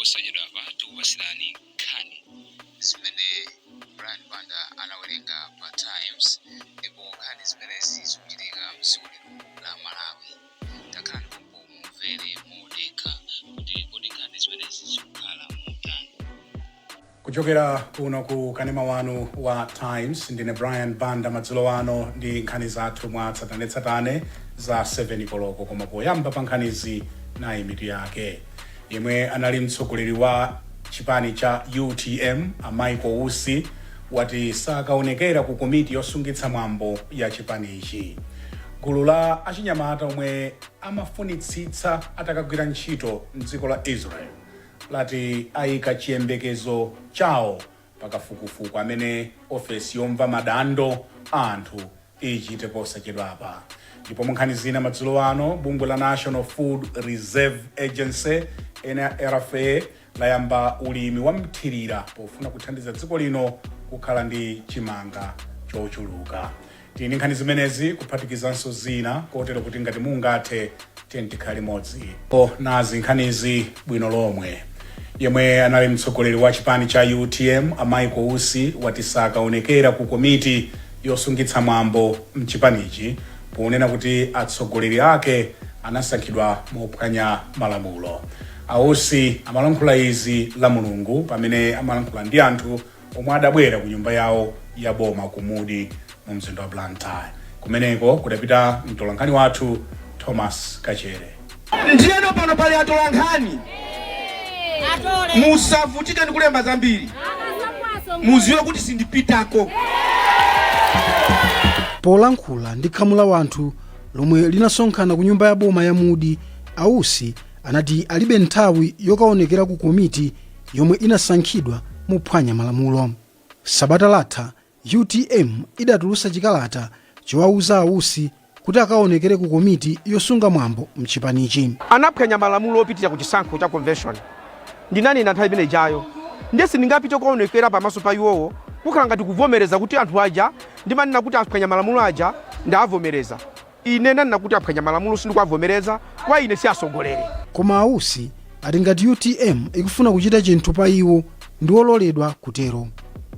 Posachedwapa tikupatsirani nkhani zimene Brian Banda anawerenga pa Times, ndipo nkhani zimenezi zikuchitika mdziko lino la Malawi. Takhalani pompo mumvere modekha kuti kodi nkhani zimenezi zikukhala motani. Kuchokera kuno ku kanema wanu wa Times, ndine Brian Banda madzulo ano ndi nkhani zathu mwa tsatanetsatane za 7 koloko. Koma poyamba pa nkhanizi, nayi mitu yake. Yemwe anali mtsogoleri wa chipani cha UTM a Michael Usi wati sakaonekera ku komiti yosungitsa mwambo ya chipanichi. Gulu la achinyamata omwe amafunitsitsa atakagwira ntchito mdziko la Israel lati ayika chiyembekezo chawo pakafukufuku amene ofesi yomva madando a anthu ichite posachedwapa. Ndipo mu nkhani zina madzulo ano, bungwe la National Food Reserve Agency, NRFA, layamba ulimi wa mthirira pofuna kuthandiza dziko lino kukhala ndi chimanga chochuluka. Tili ndi nkhani zimenezi kuphatikizanso zina, kotero kuti ngati mungathe, tiyeni tikhale limodzi. Nazi nkhanizi bwino lomwe. Yemwe anali mtsogoleri wa chipani cha UTM a Michael Usi wati sakaonekera ku komiti yosungitsa mwambo mchipanichi ponena kuti atsogoleri ake anasankhidwa mophwanya malamulo. A Usi amalankhula izi la Mulungu pamene amalankhula ndi anthu omwe adabwera ku nyumba yawo ya boma ku Mudi mu mzinda wa Blantyre. Kumeneko kudapita mtolankhani wathu Thomas Kachere. Ndiyeno pano pali atolankhani, musavutike ndi kulemba zambiri, muziwe kuti sindipitako. Polankhula ndi khamu la wanthu lomwe linasonkhana ku nyumba ya boma ya Mudi, a Usi anati alibe nthawi yokaonekera ku komiti yomwe inasankhidwa mophwanya malamulo. Sabata latha UTM idatulutsa chikalata chowauza a Usi kuti akaonekere ku komiti yosunga mwambo mchipanichi. Anaphwanya malamulo opitira ku chisankho cha convention. Ndinanena nthawi imene ijayo, ndiye sindingapite kukaonekera pamaso pa iwowo, kukhala ngati kuvomereza kuti anthu aja ndimanena kuti aphwanya malamulo aja ndawavomereza. Ine nanena kuti aphwanya malamulo sindikuwavomereza, kwa ine si atsogoleri. Koma a Usi ati ngati UTM ikufuna kuchita chinthu pa iwo, ndi ololedwa kutero.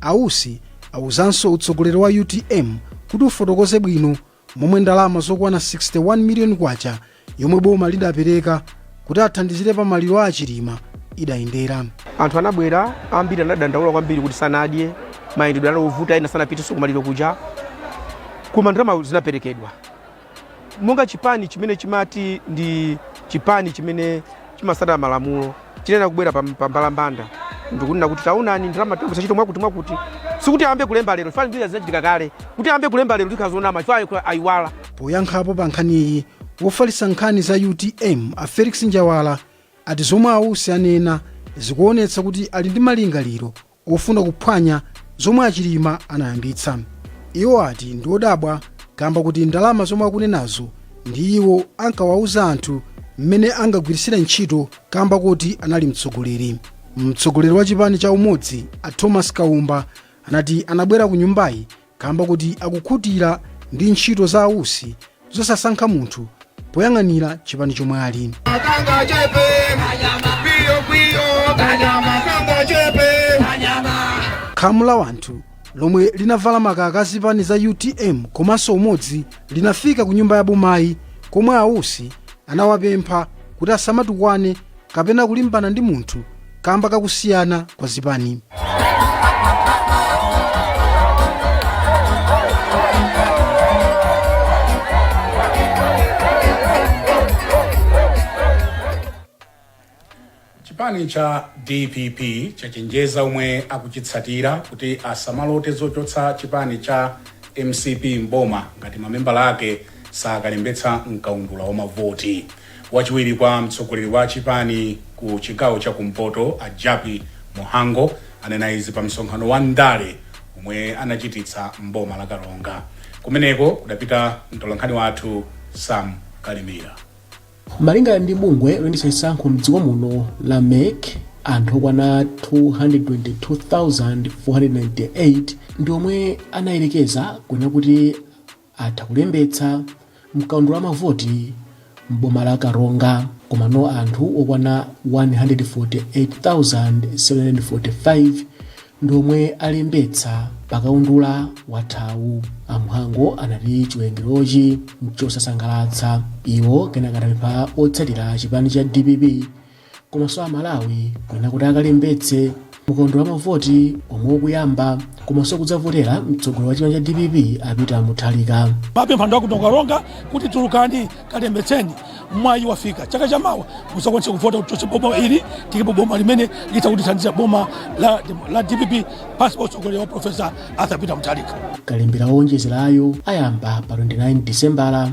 A Usi awuzanso utsogoleri wa UTM kuti ufotokoze bwino momwe ndalama zokwana 61 miliyoni kwacha yomwe boma lidapereka kuti athandizire pa maliro a Chilima idayendera. Anthu anabwera ambiri, anadandaula kwambiri kuti sanadye, mayendedwe anali ovuta, ena sanapitenso kumaliro kuja, koma ndalama zinaperekedwa. Monga chipani chimene chimati ndi chipani chimene chimasatira malamulo, chinena kubwera pa mbalambanda ndikunena kuti taonani, ndalama tagwiritsa ntchito mwakuti mwakuti. Sikuti ayambe kulemba lero, chifukwa ndira zinachitika kale. Kuti ayambe kulemba lero tikhala zonama, chifukwa ayiwala. Poyankhapo pa nkhaniyi, wofalitsa nkhani za UTM a Felix Njawala ati zomwe a Usi anena zikuonetsa kuti ali ndi malingaliro ofuna kuphwanya zomwe a Chilima anayambitsa. Iwo ati ndi odabwa kamba kuti ndalama zomwe akunenazo ndi iwo ankawauza anthu mmene angagwiritsire ntchito kamba kuti anali mtsogoleri. Mtsogoleri wa chipani cha Umodzi a Thomas Kaumba anati anabwera ku nyumbayi kamba kuti akukhutira ndi ntchito za a Usi zosasankha munthu poyang'anira chipani chomwe ali. Kanga chepe, kwiyo kwiyo, kanyama kanga chepe. Khamu la wanthu lomwe linavala makaka a zipani za UTM komanso Umodzi linafika ku nyumba ya bomayi komwe a Usi anawapempha kuti asamatukwane kapena kulimbana ndi munthu kamba kakusiyana kwa zipani. Chipani cha DPP chachenjeza omwe akuchitsatira kuti asamalote zochotsa chipani cha MCP mboma ngati mamembala ake sakalembetsa mkaundula wa mavoti. Wachiwiri kwa mtsogoleri wa chipani ku chigawo cha kumpoto a Jappie Mhango anena izi pa msonkhano wa ndale omwe anachititsa mboma la Karonga. Kumeneko kudapita mtolankhani wathu Sam Kalimira. Malingana ndi bungwe loyendetsa chisankho mdziko muno la MEC, anthu okwana 222,498 ndi omwe anayerekeza kunena kuti atha kulembetsa mkaundula wa mavoti m'boma la Karonga. Komano anthu okwana 148,745 ndi omwe alembetsa pakaundula wathawu. A Mhango anati chiwerengerochi nchosasangalatsa. Iwo kenaka anapempha otsatira chipani cha DPP komanso Amalawi kunena kuti akalembetse mukaundula wa mavoti omwe ukuyamba komanso kudzavotera mtsogoleri wa chipani cha DPP a Peter Mutharika. Mapempha anthu akuno Karonga kuti tulukani, kalembetseni, mwayi wafika. Chaka chamawa muzakwanitse kuvota kuti tichotse boma ili, tiikepo boma limene litha kutithandiza, boma la DPP pansi pa utsogoleri wa Profesa Arthur Peter Mutharika. Kalembera owonjezerayo ayamba pa 29 Disembala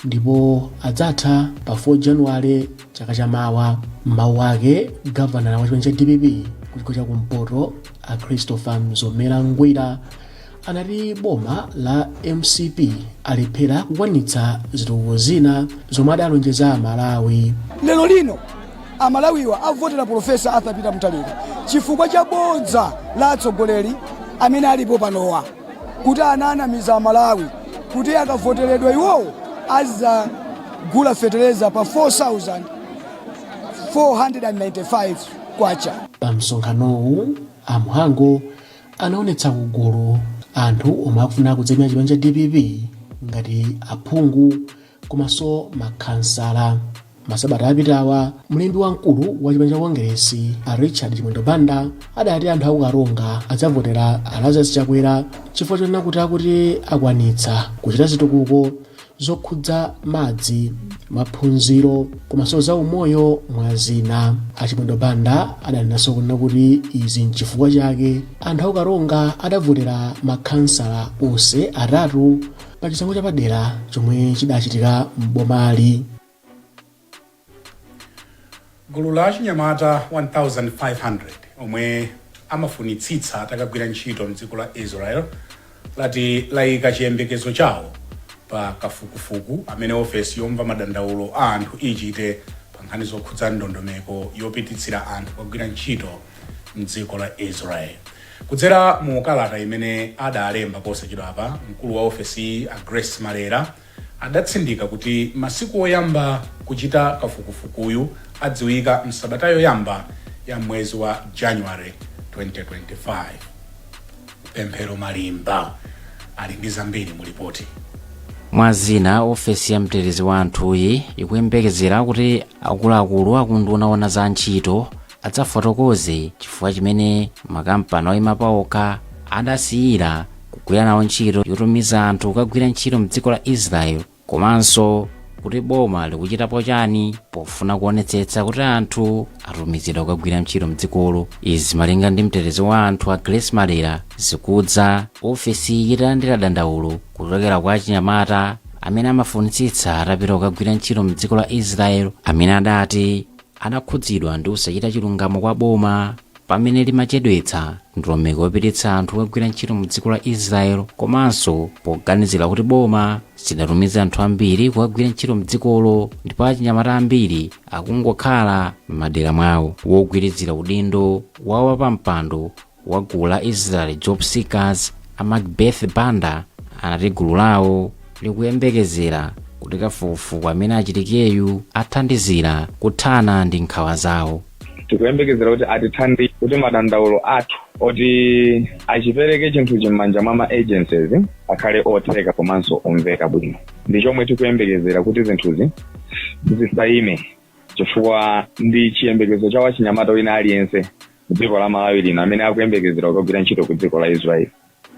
ndipo adzatha pa 4 Januwale chaka chamawa. M'mawu ake, gavanala wa chipani cha DPP ku chigawo cha kumpoto a Christopher Mzomera Ngwira anati boma la MCP alephera kukwanitsa zitukuko zina zomwe adalonjeza Amalawi. Lero lino Amalawiwa avotera Profesa Arthur Peter Mutharika chifukwa cha bodza la atsogoleri amene alipo panowa kuti ananamiza Amalawi kuti akavoteredwa iwowo azagula fetereza pa 4495 kwacha. Pa msonkhanowu, a Mhango anaonetsa kugulu anthu omwe akufuna kudzaimira chipani cha DPP ngati aphungu komanso makhansala. Masabata apitawa, mlembi wamkulu wa chipani cha Kongeresi a Richard Chimwendo Banda adati anthu aku Karonga adzavotera a Lazarus Chakwera chifukwa chonena kuti akuti akwanitsa kuchita zitukuko zokhudza madzi, maphunziro komanso za umoyo mwa zina. A Chimwendo Banda adanenanso kunena kuti izi nchifukwa chake anthu aku Karonga adavotera makhansala onse atatu pa chisankho chapadera chomwe chidachitika m'bomali. Gulu la achinyamata 1500 omwe amafunitsitsa atakagwira ntchito mdziko la Israel lati layika chiyembekezo chawo pa kafukufuku amene ofesi yomva madandaulo a anthu ichite pa nkhani zokhudza ndondomeko yopititsira anthu kukagwira ntchito mdziko la Israel. Kudzera mu kalata imene adalemba posachedwapa, mkulu wa ofesiyi a Grace Malera adatsindika kuti masiku oyamba kuchita kafukufukuyu adziwika msabata yoyamba ya mwezi wa January 2025. Pemphero Malimba ali ndi zambiri mu lipoti. Mwa zina, ofesi ya mtetezi wa anthuyi ikuyembekezera kuti akuluakulu akunduna oona za ntchito adzafotokoze chifukwa chimene makampani oyima paokha adasiyira kugwira nawo ntchito yotumiza anthu kukagwira ntchito mdziko la Israel, komanso kuti boma likuchitapo chani pofuna kuonetsetsa kuti anthu atumizidwa kukagwira ntchito mdzikolo. Izi, malinga ndi mtetezi wa anthu a Grace Malera, zikudza ofesi italandira dandaulo kuchokera kwa achinyamata amene amafunitsitsa atapita kukagwira ntchito mdziko la Israel, amene adati adakhudzidwa ndi kusachita chilungamo kwa boma pamene limachedwetsa ndondomeko yopititsa anthu kukagwira ntchito mu dziko la Israel, komanso poganizira kuti boma silidatumize anthu ambiri kukagwira ntchito mdzikolo ndipo achinyamata ambiri akungokhala m'madera mwawo. Wogwirizira udindo wa wapampando wa gulu la Israel Job Seekers a Macbeth Banda anati gulu lawo likuyembekezera kuti kafukufuku amene achitikeyu athandizira kuthana ndi nkhawa zawo. Tikuyembekezera kuti atithandize kuti madandaulo athu oti achipereke chinthuchi m'manja mwa ma agencies akhale otheka komanso omveka bwino. Ndi chomwe tikuyembekezera kuti zinthuzi zisayime, chifukwa ndi chiyembekezo cha wachinyamata wina aliyense dziko la Malawi lino amene akuyembekezera kukagwira ntchito ku dziko la Israel,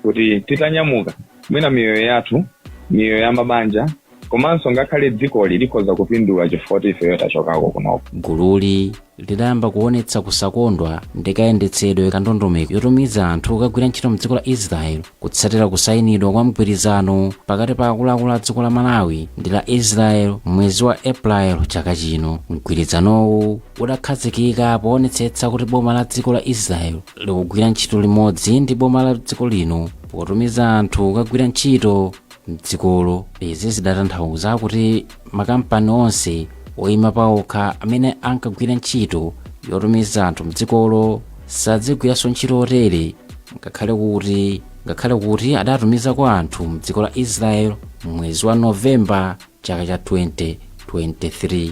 kuti titanyamuka mwina miyoyo yathu, miyoyo ya mabanja komanso ngakhale dzikoli likhoza kupindula chifukwa kuti ifeyo tachokako kunoko. Gululi lidayamba kuonetsa kusakondwa ndi kayendetsedwe ka ndondomeko yotumiza anthu kukagwira ntchito mdziko la Israel kutsatira kusayinidwa kwa mgwirizano pakati pa akuluakulu a dziko la Malawi ndi la Israel mwezi wa April chaka chino. Mgwirizanowu udakhazikika poonetsetsa kuti boma la dziko la Israel likugwira ntchito limodzi ndi boma la dziko lino potumiza anthu kukagwira ntchito mdzikolo. Izi zidatanthauza kuti makampani onse oyima paokha amene ankagwira ntchito yotumiza anthu mdzikolo sadzigwiranso ntchito otere, ngakhale kuti adatumizako anthu mdziko la Israel mwezi wa Novemba chaka cha 2023.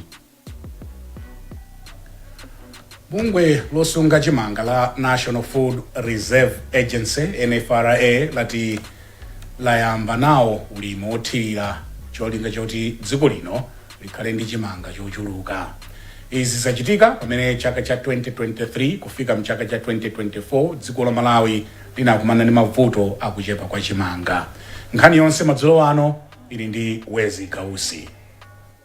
Bungwe losunga chimanga la National Food Reserve Agency, NFRA, lati layamba nawo ulimi othirira, cholinga choti dziko lino likhale ndi chimanga chochuluka. Izi zachitika pamene chaka cha 2023 kufika mchaka cha 2024 dziko la Malawi linakumana ndi mavuto akuchepa kwa chimanga. Nkhani yonse madzulo ano ili ndi Wezi Gausi.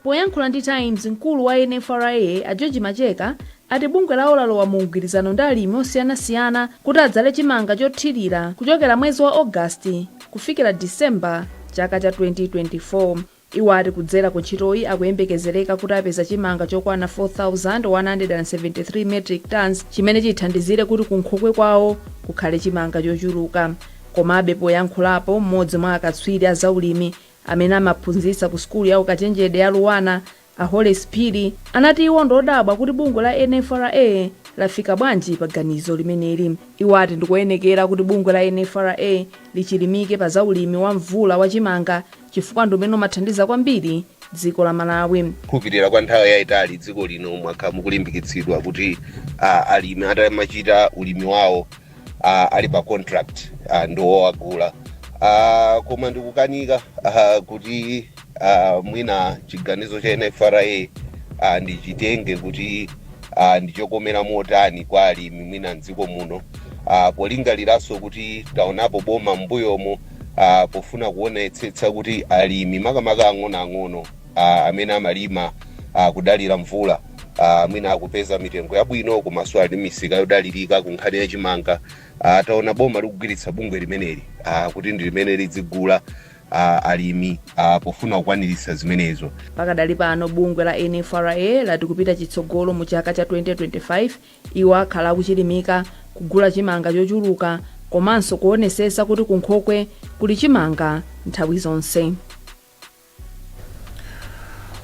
Poyankhula ndi Times, mkulu wa NFRA a George Macheka ati bungwe lawo lalowa mu mgwirizano ndi alimi osiyanasiyana kuti adzale chimanga chothirira kuchokera mwezi wa Ogasiti kufikira Disemba chaka cha 2024. Iwo ati kudzera ku ntchitoyi akuyembekezereka kuti apeza chimanga chokwana 4173 metric tons, chimene chithandizire kuti kunkhokwe kwawo kukhale chimanga chochuluka. Komabe, poyankhulapo mmodzi mwa akatswiri a zaulimi amene amaphunzitsa ku sukulu ya ukachenjede ya Luanar, a Horace Phiri, anati iwo ndodabwa kuti bungwe la NFRA lafika bwanji pa ganizo limeneli. Iwo ati ndikoyenekera kuti bungwe la NFRA lichilimike pa zaulimi wa mvula wa chimanga, chifukwa ndi umene umathandiza kwambiri dziko la Malawi. Kupitirira kwa nthawi yayitali, dziko lino mwakhala mukulimbikitsidwa kuti alimi atamachita ulimi wawo ali pa contract ndi wowagula, koma ndikukanika kuti mwina chiganizo cha NFRA ndichitenge kuti ndichokomera motani kwa alimi mwina mdziko muno, polingaliranso kuti taonapo boma m'mbuyomo pofuna kuonetsetsa kuti alimi, makamaka ang'onoang'ono amene amalima kudalira mvula, mwina akupeza mitengo yabwino komanso ali misika yodalirika ku nkhani yachimanga. Taona boma likugwiritsa bungwe limeneli kuti ndi limene lidzigula alimi pofuna kukwaniritsa zimenezo. Pakadali pano, bungwe la NFRA lati kupita chitsogolo mu chaka cha 2025 iwo akhala akuchilimika kugula chimanga chochuluka komanso kuonesesa kuti kunkhokwe kuli chimanga nthawi zonse.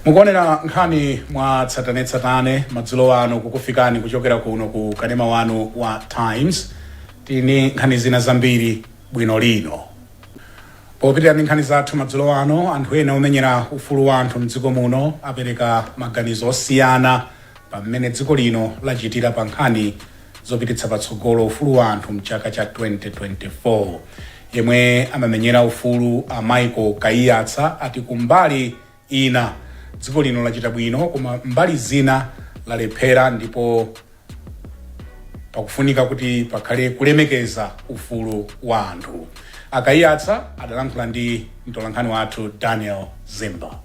Mukuonera nkhani mwa tsatanetsatane madzulo ano, kukufikani kuchokera kuno ku kanema wanu wa Times. Tini nkhani zina zambiri bwino lino. Popitirira ndi nkhani zathu madzulo ano, anthu ena omenyera ufulu wa anthu mdziko muno apereka maganizo osiyana pamene dziko lino lachitira pa nkhani zopititsa patsogolo ufulu wa anthu mchaka cha 2024. Yemwe amamenyera ufulu a Michael Kaiyatsa ati kumbali ina dziko lino lachita bwino, koma mbali zina lalephera, ndipo pakufunika kuti pakhale kulemekeza ufulu wa anthu. Akaiyatsa adalankhula ndi mtolankhani wathu Daniel Zimba.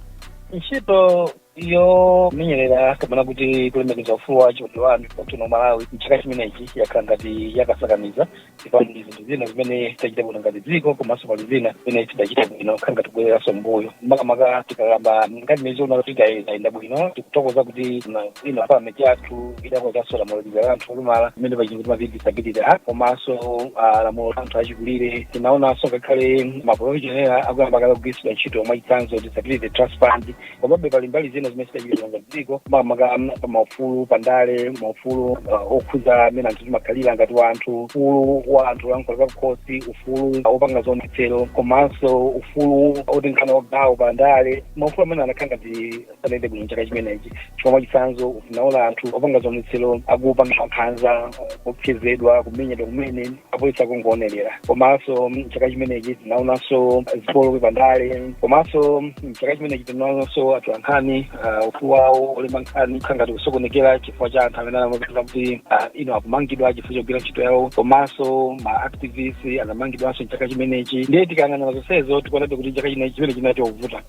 Ntchito yomenyerera kapena kuti kulemekeza ufulu wa chibadwidwe wa anthu kuno Malawi mchaka chimenechi yakhala ngati yakasakaniza. Pali zinthu zina zimene tidachita bwino ngati dziko, komanso pali zina zimene tidachita bwino khala ngati kubwereranso mbuyo. Makamaka tikakamba ngati imene tiona kuti tayenda bwino, tikuthokoza kuti ino parliament yathu idakonzanso lamulo lija la anthu olumala imene pachizungu timati Disability Act, komanso lamulo la anthu achikulire. Tinaonanso ngakhale ma provision ena akuyamba kale kugwiritsidwa ntchito, mwachitsanzo Disability Trust Fund. Komabe pali mbali zina zimene sidachita ngati dziko, makamaka pa maufulu pandale, maufulu okhudza amene anthu timakhalira ngati wanthu, ufulu wa anthu olankhula zakukhosi, ufulu wopanga zionetsero, komanso ufulu otengana wagawo pandale. Maufulu amene anakhala ngati sanayende bwino chaka chimenechi, chifukwa mwachitsanzo tinaona anthu opanga zionetsero akupanga nkhanza, kupsezedwa, kumenyedwa kumene apolisi akungoonerera. Komanso chaka chimenechi tinaonanso zipolowe pandale, komanso chaka chimenechi tinaonanso atolankhani, ufulu wawo olemba nkhani kukhala ngati kusokonekera chifukwa cha anthu amene amapeza kuti ino akumangidwa chifukwa chogwira ntchito yawo, komanso ma activists anamangidwanso chaka chimenechi. Ndiye tikayang'anira zonsezo, tikuonabe kuti chaka chimenechi chimene chinali chovuta.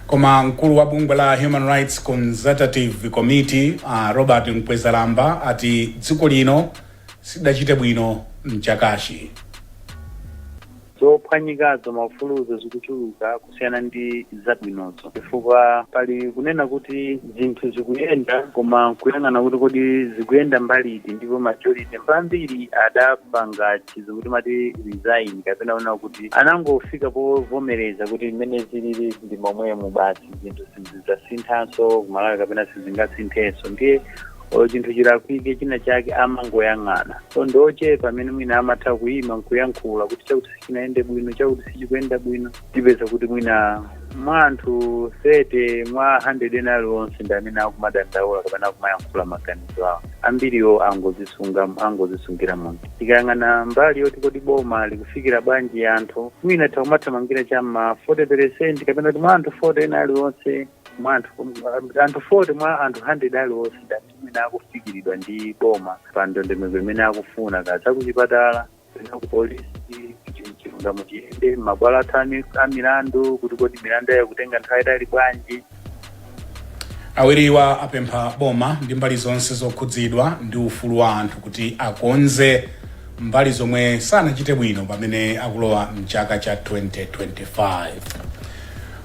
Koma mkulu wa bungwe la Human Rights Consultative Committee, Robert Mkwezalamba, ati dziko lino sidachite bwino mchakachi. Zophwanyikazo maufuluzo zikuchuluka kusiyana ndi zabwinozo, chifukwa pali kunena kuti zinthu zikuyenda, koma kuyang'ana kuti kodi zikuyenda mbali iti, ndipo majority mbambiri adapanga chizungu timati resign, kapena kunena kuti anangofika povomereza kuti mmene zilili ndi momwemo basi, zinthu sizidzasinthanso kumalawi kapena sizingasinthenso. Ndiye Olo chinthu chilakwike china chake, amangoyang'ana. So ndiochepa amene mwina amatha kuyima nkuyankhula kuti chakuti sichinayende bwino, chakuti sichikuyenda bwino. Tipeza kuti mwina mwa anthu 30 mwa 100 ena aliwonse ndi amene akumadandaula kapena akumayankhula maganizo awo. Ambiriwo angozisunga, angozisungira munthu. Tikayang'ana mbali yoti kodi boma likufikira bwanji anthu, mwina tikumathamangira cham'ma 40%, kapena kuti mwa anthu 40 ena aliwonse, mwa anthu 40 mwa anthu 100 aliwonse ndi amene mwina akufikiridwa ndi boma pa ndondomeko imene akufuna, kaya zakuchipatala kapena ku polisi, chilungamo chiyende m'mabwalo athu a milandu, kuti kodi milandu yayo kutenga nthawi itali bwanji. Awiriwa apempha boma ndi mbali zonse zokhudzidwa ndi ufulu wa anthu kuti akonze mbali zomwe sanachite bwino pamene akulowa mchaka cha 2025.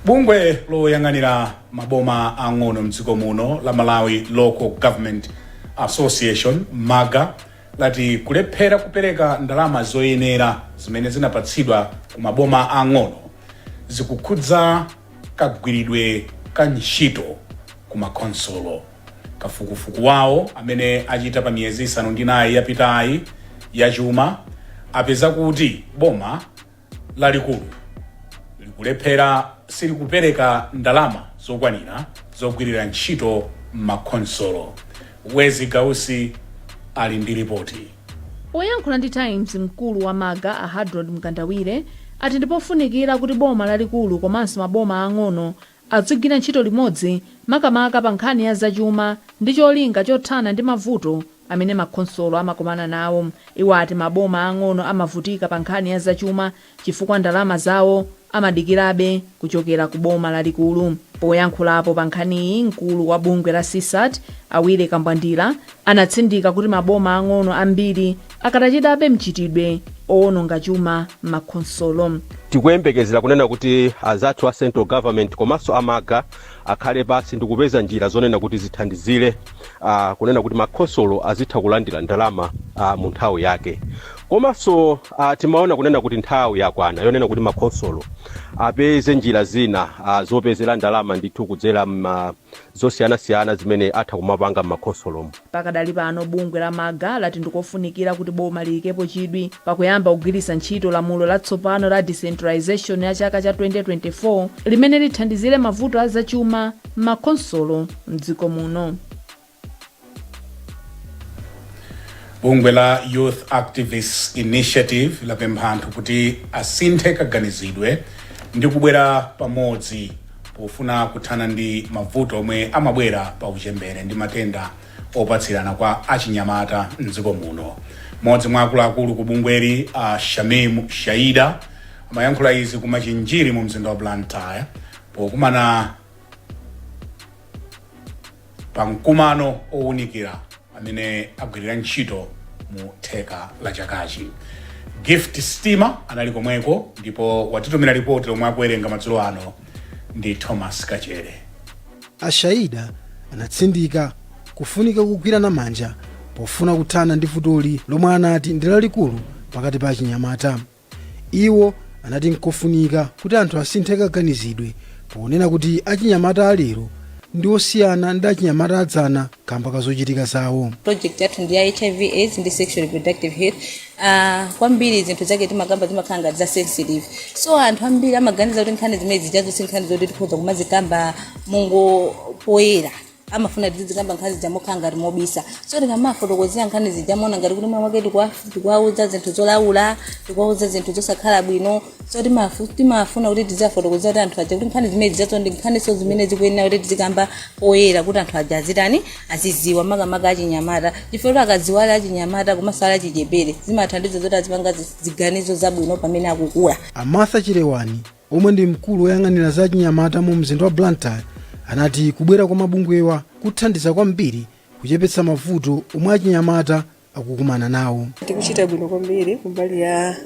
Bungwe loyang'anira maboma ang'ono mdziko muno la Malawi Local Government Association, MALGA, lati kulephera kupereka ndalama zoyenera zimene zinapatsidwa ku maboma ang'ono zikukhudza kagwiridwe ka ntchito ku makhonsolo. Kafukufuku wawo amene achita pa miyezi 9 yapitayi yachuma apeza kuti boma lalikulu likulephera, silikupereka ndalama zokwanira zogwirira ntchito m'makhonsolo. Wezi Gausi ali ndi ripoti. Poyankhula ndi Times, mkulu wa MALGA a Hadrod Mkandawire ati ndipofunikira kuti boma lalikulu komanso maboma ang'ono adzigwira ntchito limodzi, makamaka pa nkhani ya zachuma, ndi cholinga chothana ndi mavuto amene makhonsolo amakumana nawo. Iwo ati maboma ang'ono amavutika pa nkhani ya zachuma chifukwa ndalama zawo amadikirabe kuchokera ku boma lalikulu. Poyankhulapo pa nkhaniyi, mkulu wa bungwe la CSAT a Willy Kambwandira anatsindika kuti maboma ang'ono ambiri akadachitabe mchitidwe owononga chuma m'makhonsolo. Tikuyembekezera kunena kuti azathu a central government komanso a MALGA akhale pasi ndi kupeza njira zonena kuti zithandizire kunena kuti makhonsolo azitha kulandira ndalama mu nthawi yake. Komanso timaona kunena kuti nthawi yakwana yonena kuti makhonsolo apeze njira zina zopezera ndalama ndithu kudzera ma zosiyanasiyana zimene atha kumapanga m'makhonsolomo. Pakadali pano, bungwe la MALGA lati ndikofunikira kuti boma liyikepo chidwi pakuyamba kugwiritsa ntchito lamulo latsopano la decentralization ya chaka cha 2024 limene lithandizire mavuto a zachuma m'makhonsolo mdziko muno. Bungwe la Youth Activists Initiative lapempha anthu kuti asinthe kaganizidwe ndi kubwera pamodzi pofuna kuthana ndi mavuto omwe amabwera pa uchembere ndi matenda opatsirana kwa achinyamata mdziko muno. Mmodzi mwa akuluakulu ku bungweli, a Shamim Shaida, amayankhula izi ku Machinjiri mu mzinda wa Blantyre pokumana pa mkumano owunikira amene agwirira ntchito mu theka la chakachi. Gift Stima anali komweko ndipo watitumira ripoti lomwe akuwerenga madzulo ano ndi Thomas Kachere. A Shaida anatsindika kufunika kugwirana manja pofuna kuthana ndi vutoli lomwe anati ndi lalikulu pakati pa achinyamata. Iwo anati nkofunika kuti anthu asinthe kaganizidwe ponena kuti achinyamata alero ndi osiyana ndi achinyamata adzana kamba ka zochitika zawo. Project yathu ndi ya HIV AIDS ndi sexual reproductive health. Kwambiri zinthu zake timakamba zimakhala ngati za sensitive, so anthu ambiri amaganiza kuti nkhani zimene zijazo si nkhani zoti tikhoza kumazikamba mungo poyera. Amafuna tizikamba nkhani zija mokhala ngati mobisa. So tikamafotokozera nkhani zija mona ngati kuti mwake tikuwauza zinthu zolaula, tikuwauza zinthu zosakhala bwino. So timafuna kuti tiziwafotokozera kuti anthu aja kuti nkhani zimene zijazo ndi nkhaniso zimene zikuyenera kuti tizikamba poyera, kuti anthu aja azitani, aziziwa, makamaka achinyamata, chifukwa kuti akaziwa ali achinyamata komanso ali achichepere zimathandiza zoti azipanga ziganizo zabwino pamene akukula. A Martha Chilewani, omwe ndi mkulu woyang'anira za achinyamata mu mzinda wa Blantyre, anati kubwera kwa mabungwewa kuthandiza kwambiri kuchepetsa mavuto omwe achinyamata akukumana nawo. Tikuchita bwino kwambiri kumbali ya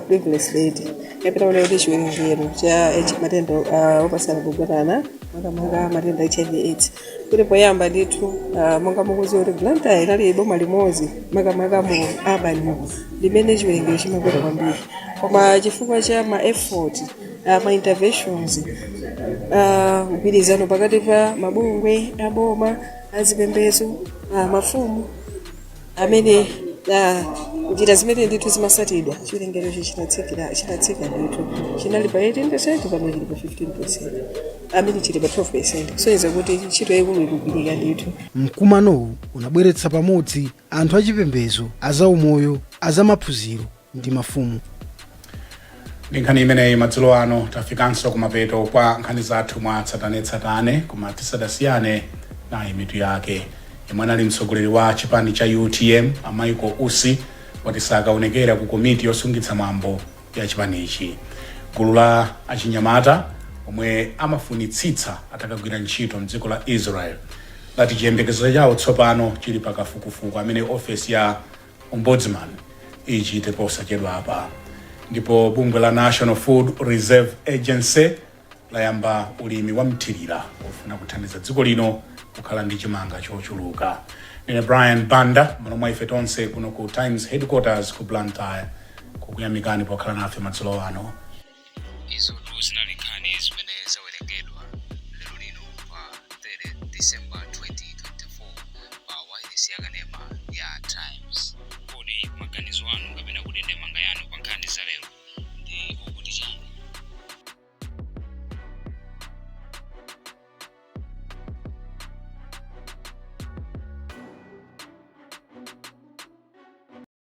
prevalence rate yapita kuona kuti chiwerengero cha matenda opatsirana pogonana, makamaka matenda HIV AIDS, kuti poyamba ndithu, monga mukudziwa kuti Blantyre inali boma limodzi makamaka mu urban limene chiwerengero chimakwera kwambiri, koma chifukwa cha ma effort, ma interventions, mgwirizano pakati pa mabungwe aboma Azipembedzo, mafumu amene njira zimene ndithu zimasatidwa, chiwerengerocho chinatsikira, chinatsika ndithu. Chinali pa 18%, pano chili pa 15%, amene chili pa 12%, kusonyeza kuti ntchito yaikulu ikugwirika ndithu. Mkumanowu unabweretsa pamodzi anthu achipembedzo, azaumoyo, azamaphunziro ndi mafumu. Ndi nkhani imeneyi madzulo ano tafikanso kumapeto kwa nkhani zathu mwa tsatanetsatane, koma tisadasiyane, nayi mitu yake. Yemwe anali mtsogoleri wa chipani cha UTM a Michael Usi wati sakaonekera ku komiti yosungitsa mwambo ya chipanichi. Gulu la achinyamata omwe amafunitsitsa atakagwira ntchito mdziko la Israel lati chiyembekezo chawo tsopano chili pakafukufuku amene ofesi ya Ombudsman ichite posachedwa apa. Ndipo bungwe la National Food Reserve Agency layamba ulimi wa mthirira ofuna kuthandiza dziko lino kukhala ndi chimanga chochuluka. Ndine Brian Banda, m'malo mwa ife tonse kuno ku Times Headquarters ku Blantyre, kukuyamikani pokhala nafe madzulo ano. Izotu zinali